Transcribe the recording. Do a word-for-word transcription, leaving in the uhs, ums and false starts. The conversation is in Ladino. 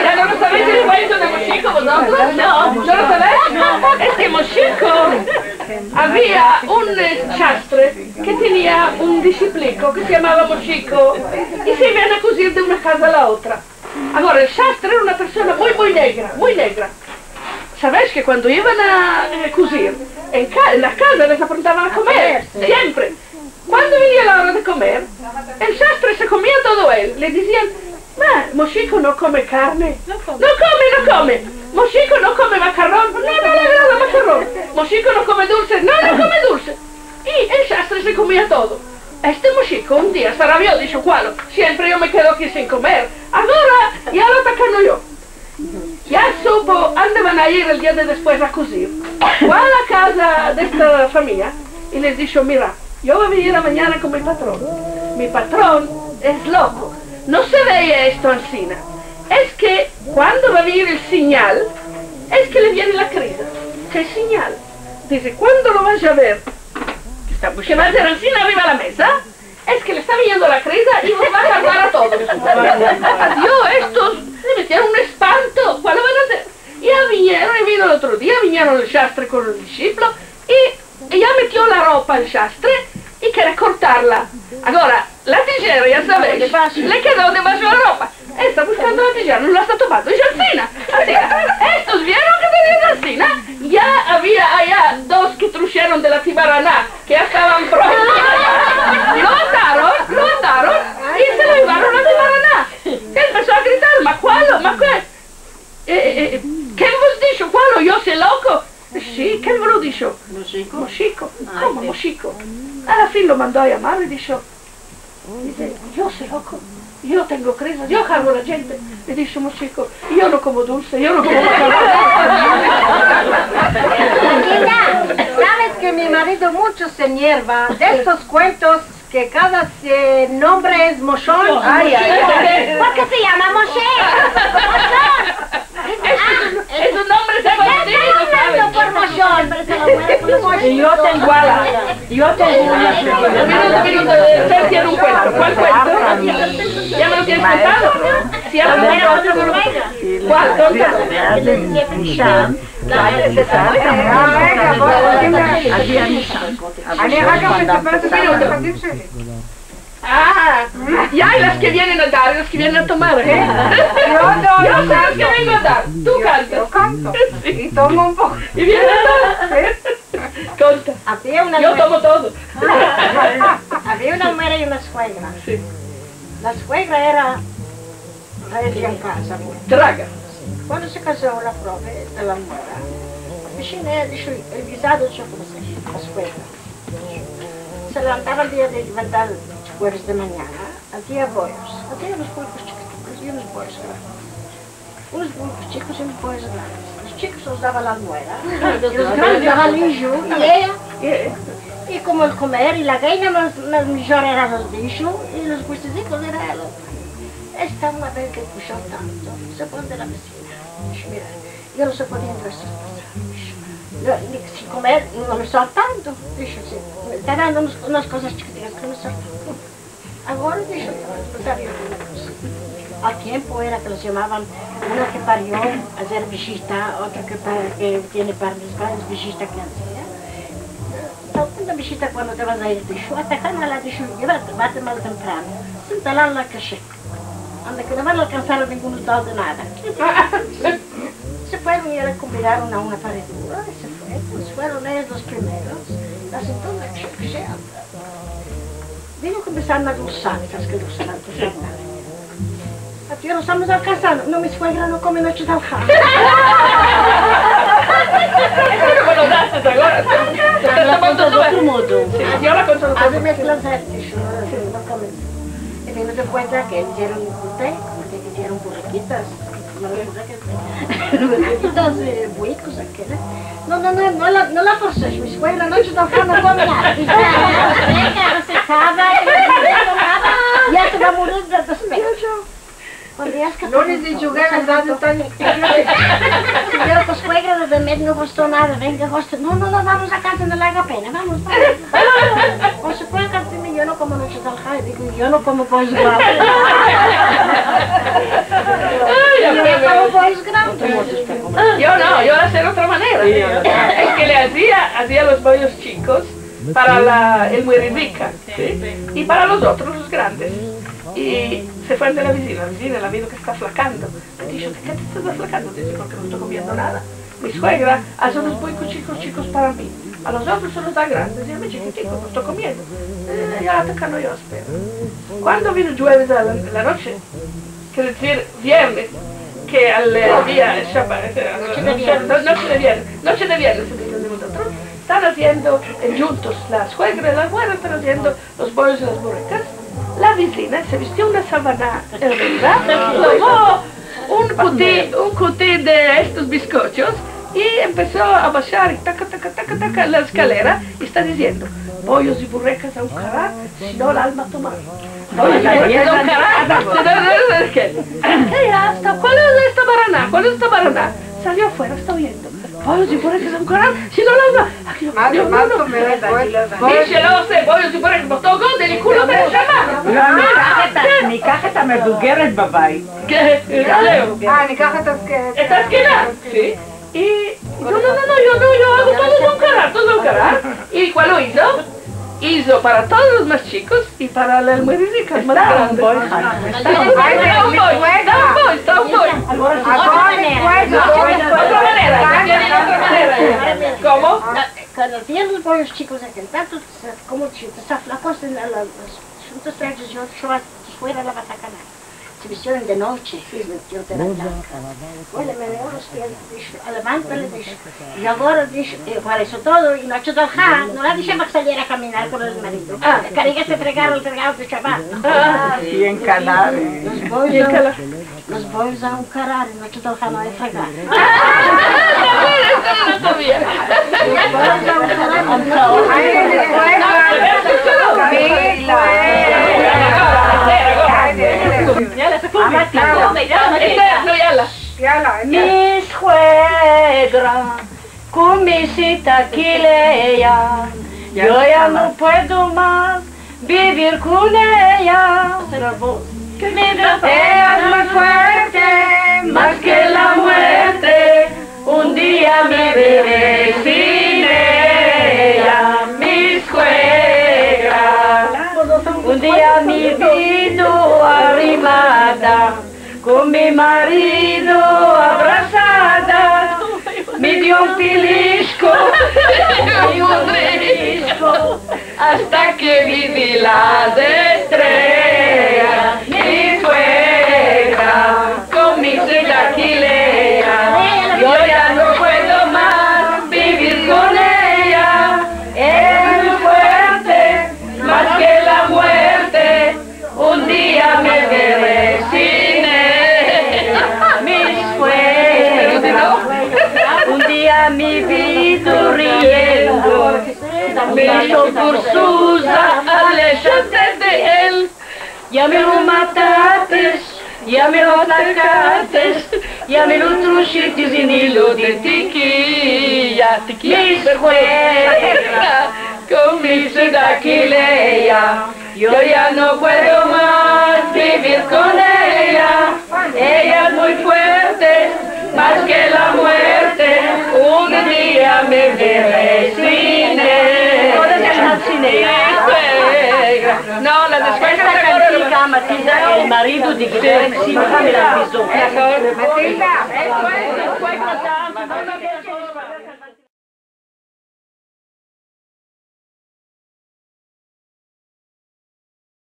Ya no lo savesh el kuento de Moshiko vozotros? No. No lo savesh? Es ke Moshiko avia un, eh, shastre ke tenia un dishipliko ke se yamava Moshiko i se ivan a kuzir de una kaza a la otra. Agora, el shastre era una persona muy, muy negra, muy negra. Savesh ke kuando ivan a, eh, kuzir, en ka-, en la kaza les aprontavan a komer, siempre. Kuando venia la ora de komer, el shastre se komia todo el. Le dizian: "Ma, Moshiko no kome karne." "No kome, no kome. Moshiko no kome makaron." "No, no le agrada makaron." "Moshiko no kome dulse." "No, no kome dulse." I el shastre se komia todo. Este Moshiko un dia se arabio, disho: "Kualo? Siempre yo me kedo aki sin komer. Agora ya lo tokanu yo." Ya supo ande van a ir el dia de despues a kuzir. Fue a la kaza de esta famiya i les disho: "Mira, yo vo a venir amanyana kon mi patron. Mi patron es loko. No se veye esto ansina. Es ke kuando va a venir el sinyal, es ke le viene la kriza." "Ke sinyal?" Dize: "Kuando lo vaya a ver, ke va a ser ansina arriva la meza, es ke le esta viniendo la kriza i los va a kargar a todos." Adio, estos se metieron un espanto. "Kualo van a azer?" I ya vinieron, i vino el otro dia, vinieron el shastre kon el dishiplo, i ya metio la ropa el shastre i kere kortarla. Agora, la tijera, ya savesh, le kedo debasho la ropa. Esta buskando la tijera, no la esta tomando. I ansina, ansina. Estos vieron ke tenia ansina. Ya avia aya dos ke trusheron de la tibarana, ke ya estavan prontos. Lo ataron, lo ataron i se lo yevaron a la tibarana. Empeso a gritar: "Ma kualo, ma kualo? Eh, eh, eh, ken vos disho? Kualo? Yo se loko?" "Si, ken vo lo disho?" "Moshiko." "Moshiko? Komo Moshiko?" A la fin lo mando a yamar i disho, dize: "Yo se loko, yo tengo kriza, yo kargo la djente." Le disho Moshiko: "Yo no komo dulse, yo no komo makaron." Maria, saves ke mi marido muncho se enerva de estos kuentos ke kada, eh, nombre es Moshon. Ay, ay, ay. Porke se yama Moshe. Moshon. Es un nombre favorito, lo saves. Por Moshon. I yo tengo, i yo tengo una. Un minuto, un minuto, eh, Sergio tiene un kuento. Kual kuento? Ya me lo tienes kontado. Si ya me lo tienes kontado. Kual? Konta. A, ya, i las ke vienen a dar, las ke vienen a tomar, e? Yo no, yo no, las ke vengo a dar. Tu kantas. Yo kanto. Si. I tomo un poko. I vienes a dar. Si. Konta. Avia una mujer. Yo tomo todo. Avia una mujer i una suegra. Si. La suegra era Resian kazada, pues. Traga. Kuando se kazo la prove de la muera, la veshina disho, el gizado, disho, komo se, la suegra. Se levantava el dia de levantar, jueves de manyana, azia boyos. Azia unos pocos chikitos, azia unos boyos grandes. Unos pocos chikos i unos boyos grandes. Los chikos los dava la muera, i los grandes dava el ijo, i eya, i, i komo el komer, i la gayina mas, mas mijor era los de ijo, i los guisizikos era el Esta una vez ke puso tanto, se fue de la vecina. Disho, mira, yo no se podia entrar a esta kaza. Yo, ni sin komer, no me esto al tanto. Disho, si, me esta dando unos, unas kozas chikitikas ke no me esto al tanto. Agora, disho, no, no saria una koza. Al tiempo era ke los yamavan, una ke pario, azer vijita, otra ke pa-, ke tiene bar mitsva, vijita ke azia. Esta una vijita kuando te vas a ir, disho, ata kana la, disho, yeva, vate mas temprano, sentala en la kashe. Anda ke no van a alkansar a ninguno tal de nada. Se fueron i elas konvidaron a una paredura, i se fue, pues fueron eyas los primeros. Las entonses, digo ke empesaron a dulsar, esas ke dulsar, dulsar nada. Ati, ya no estamos alkansando. No, mi suegra no kome noches de alhad. Esto no me lo dastes agora. Te, te, te mando todo. Otro modo. Si, yo la konto de otro modo. Abre el plazer, disho, no, no kome. I vino despues de ke izieron un te, un te ke izieron burrikitas, no, burrikitas, eh, buikos, akeles. No, no, no, no la, no la forsesh, mi suegra noches de alhad no kome nada. Venga, no se acaba, ya se va a morir de despecho. Kuando ya es ke no les di djugar a las dos tan. Si yo, tu suegra de remedio no gusto nada, venga, gusto. No, no, no, vamos a kaza, no le aga pena, vamos, vamos. Por supuesto, yo no komo noches de alhad, digo, yo no komo boyos grandes. Ay, ya, pero los boyos grandes. Ah, yo no, yo lo azia de otra manera. Es ke le azia, azia los boyos chikos para la, el muerizika, si? I para los otros, los grandes. I se fue ande la vizina, la vizina la miro ke esta aflakando. Le disho: "De ke te estas aflakando?" Dize: "Porke no esto komiendo nada." Mi suegra aze unos boyos chikos, chikos para mi. A los otros se los da grandes, i a mi chikitiko, no esto komiendo. Eh, ya ata ka no yo espero. Kuando vino djueves a la, la noche, kere dizir viernes, ke al, eh, dia, shaba-, eh, noche de viernes, noche de viernes, noche de viernes, entre mozotros, estan aziendo, eh, djuntos, la suegra i la nuera estan aziendo los boyos i las burrekas. La vizina se vistio una savana ermida, tomo un kuti-, un kuti de estos biskochos i empeso a bashar i taka, taka, taka, taka la eskalera i esta diziendo: "Boyos i burrekas a un karar, si no el alma tomar. Boyos i burrekas a un karar, si no, no, no, es ke, ke ya esta, kual es esta barana? Kual es esta barana?" Salio afuera, esta oyendo. Boyos i burrekas a un karar, si no el alma. Ay, Dio mio, no, no, no. Dize, lo se, boyos i burrekas, me toka del kulo, me shama. Nikah et, nikah et amevugeret bavait. Ke? Ah, nikah et azkena. Et azkena, si. I no, no, no, no, yo no, yo ago todo a un karar, todo a un karar. I kualo izo? Izo para todos los mas chikos i para la muerizika mas grande. Esta un boy, esta un boy. Ay, esta un boy, esta un boy. Agora, otra manera, otra manera. Komo? Kuando tiene los boyos chikos, akel tanto, komo si te aflakos en la, la, los asuntos de ellos, yo, yo, fuera la vasakana. Se vistioron de noche, si, se vistioron de la blanka. Oye, me veo los pies, disho, levantale, disho. I agora, disho, eh, para esto todo, i noche de alha, no la disheva ke saliera a kaminar kon el marido. Ah. Kariga se fregar, el fregar de chaval. Ah, i en Canari. Los boyos, los boyos a un karar, i noche de alha no ay fregar. Los boyos a un karar, i noche de alha no ay fregar. Mi suegra, kon mi sita Kileya, yo ya no puedo mas bivir kon eya. Eya es muy fuerte, mas ke la muerte, un dia me vere sin eya, mi suegra. Un dia mi vino arrimada, kon mi marido abrasada, me dio un pilishko, me dio un pilishko, asta ke vidi las estreyas. Mi suegra, kon mi sita Kileya, yo ya no puedo mas bivir kon eya. Es muy fuerte, mas ke la muerte, un dia me vere sin eya, mi suegra. Un dia mi vino riendo, me disho: "Pursuza, alejate de el. Ya me lo matates, ya me lo aflakates, ya me lo trushites en ilo de tikiya." Mi suegra, kon mi sita Kileya, yo ya no puedo mas bivir kon eya. Eya es muy fuerte, mas ke la muerte, un dia me vere sin eya. Todas estan sin eya. No, la de... Esta kantika matiza el marido de Guillermo, si, Matilda.